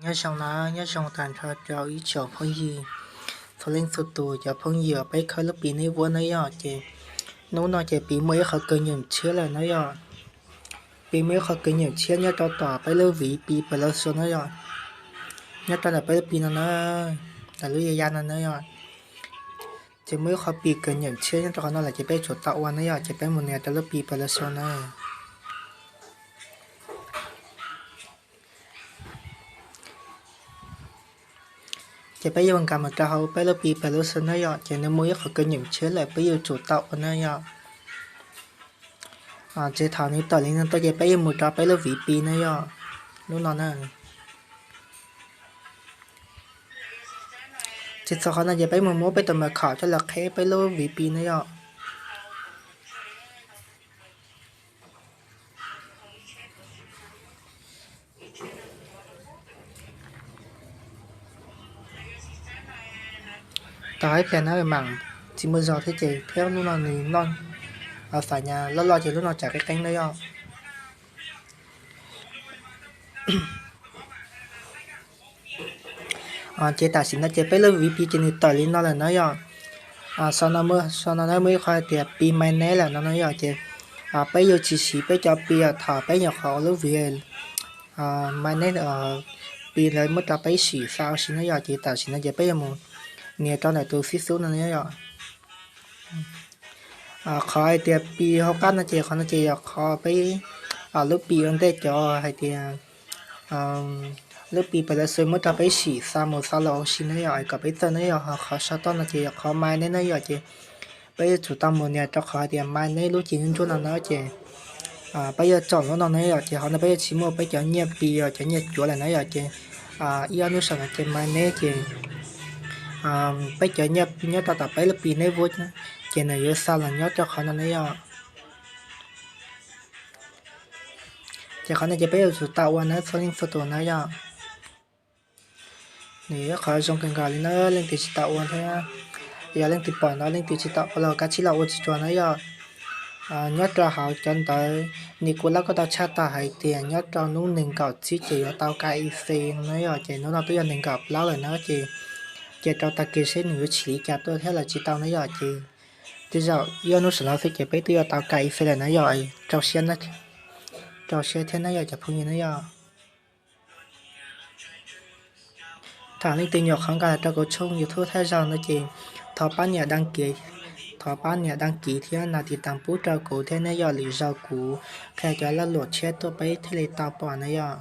Nyob zoo na, nyob zoo tag nrho rau ib tsoom phooj ywg txhua leej txhua tus, cov phooj ywg uas peb khawb lub Pi Network na yom. Ces hnub no ces Pi muaj ib qhov kws nyuam tshiab lawm na yom. Pi muaj ib qhov kws nyuam tshiab nyob rau tom peb lub viv Pi Plus na yom. Nyob rau ntawm peb lub Pi no na, ntawm lub ya ya no na yom. Ces muaj ib qhov Pi kws nyuam tshiab nyob rau qhov no lawm ces peb yuav tsum tau ua na yom. Ces peb mus nias rau lub Pi Plus na. Ces peb yuav nkag mus rau hauv peb lub Pi Plus na yom. Ces nws muaj ib qhov kws nyuam tshiab lawm peb yuav tsum tau ua na yom. Ces thaum nws tawm li no tuaj ces peb yuav mus rau peb lub viv Pi na yom. Lub no na. Ces txog qhov no ces peb mus muab peb tus mật khẩu coj los qheb peb lub viv Pi na yom. Tau ib pliag na mam tsis muaj zog thiab ces thiab lub no nws noj, xav nyas loj loj ces lub no tsam qeeb qeeb na yom. Ces tam sim no ces peb lub viv Pi ces nws tawm li no lawm na yom. Sau no na muaj ib qho hais tias Pi Mainnet lawm no na yom. Ces peb yuav tsis siv peb cov Pi thaum peb nyuam qhuav ua lub viv Mainnet, Pi lawv muab rau peb sim xa ua si na yom. Ces tam sim no ces peb yuav mus nias rau ntawm tus xib xub no na yom. Qhov hais tias Pi hauv qab no ces qhov no ces yog qhov peb lub Pi ua ntej cov hais tias lub Pi Plus muab rau peb sim xa mus xa los ua si na yom, es kom peb txawj na yom. Ho qhov saum toj no ces yog qhov Mainnet na yom. Ces peb yuav tsum tau mus nias rau qhov hais tias Mainnet lub ci ntsuab no na ces peb yuav tsom lub no na yom. Ces qhov no peb yuav tsis muaj peb cov nyiaj Pi, cov nyiaj cuav lawm na yom. Ces ib ob hnub saum no ces Mainnet ces peb cov nyiaj nyob rau tom peb lub Pi Network ces nws yuav xa los nyob rau qhov no na yom. Ces qhov no ces peb yuav tsum tau ua na txhua leej txhua tus na yom. Nws yog qhov zoo kawg nkaus li na, leej twg tsis tau ua thiab, yog leej twg pom no leej twg tsis tau ua los kav tsij los ua tsis tsuag na yom. Nyob rau hauv cov ntawv Nicolas kuj tau tshaj tawm hais tias nyob rau hnub nees nkaum tsib ces yuav tau ka ic no na yom. Ces hnub no twb yog nees nkaum plaub lawm na ces, ces rau tag kis seb nws yuav tshwm li cas tuaj thiab los tsis tau na yom. Ces tej zaum ib ob hnub saum no xwb ces peb twb yuav tau ka ic lawm na yom. Rau siab thiab na yom cov phooj ywg na yom. Thaum leej twg nyuam qhuav nkag los rau kuv tshooj YouTube thawj zaug no ces thov pab nias đăng ký, thov pab nias đăng ký thiab nias tiv tas pub rau kuv thiab ne yom, lwm zaus kuv qhia cov lag luam tshiab tuaj peb thiaj li tau pom na yom.